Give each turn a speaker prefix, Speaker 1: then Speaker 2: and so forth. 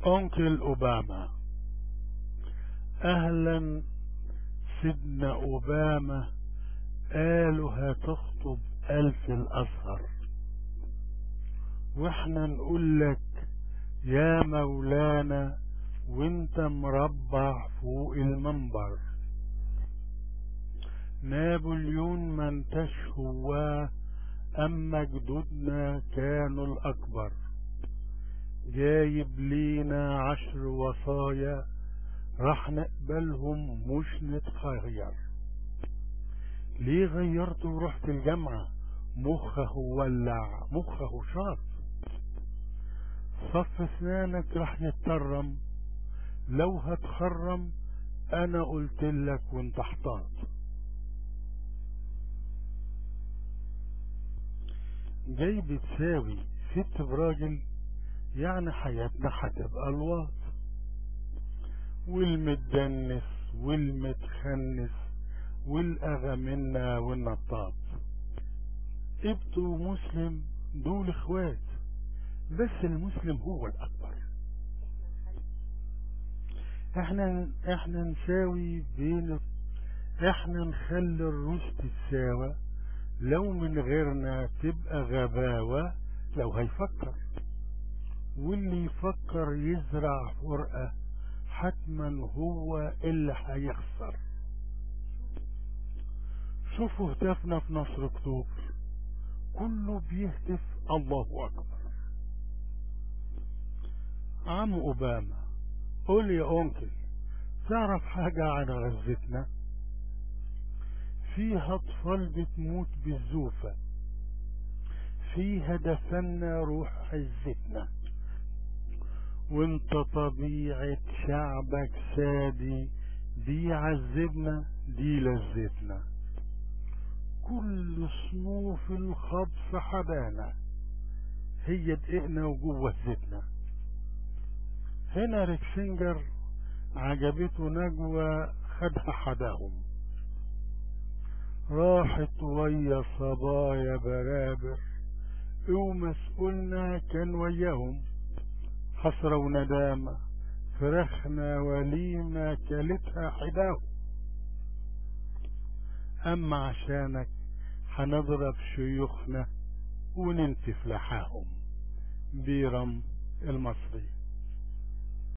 Speaker 1: Uncle أوباما. أهلا سيدنا أوباما، قالوا هتخطب ألف الأزهر، واحنا نقول لك يا مولانا وانت مربع فوق المنبر. نابليون ما انتش هواه، اما جدودنا كانوا الاكبر. جايب لينا 10 وصايا راح نقبلهم مش نتخير. ليه غيرت ورحت الجامعة؟ مخه ولع، مخه شاط. صف اسنانك راح يترم، لو هتخرم انا قلتلك وانت احتاط. جاي بتساوي ست براجل، يعني حياتنا هتبقى الواط. والمتدنس والمتخنس والاغا والنطاط. قبط ومسلم دول اخوات، بس المسلم هو الاكبر. احنا نساوي بين، احنا نخلي الروس تتساوى، لو من غيرنا تبقى غباوة لو هيفكر. واللي يفكر يزرع فرقة حتما هو اللي هيخسر. شوفوا هتافنا في نصر اكتوبر، كله بيهتف الله اكبر. عم اوباما قول يا انكل، تعرف حاجة عن غزتنا؟ فيها اطفال بتموت بالزوفة، فيها دفنا روح عزتنا. وانت طبيعة شعبك سادي، بيعذبنا دي لذتنا. كل صنوف الخبص حبانا، هي دقيقنا وجوه زيتنا. هنا ريكسنجر عجبته نجوى خدها حداهم، راحت ويا صبايا برابر ومسؤولنا كان وياهم. حسرة وندامة فرخنا وليمة كلتها حداهم. أما عشانك هنضرب شيوخنا وننتف لحاهم. بيرم المصري.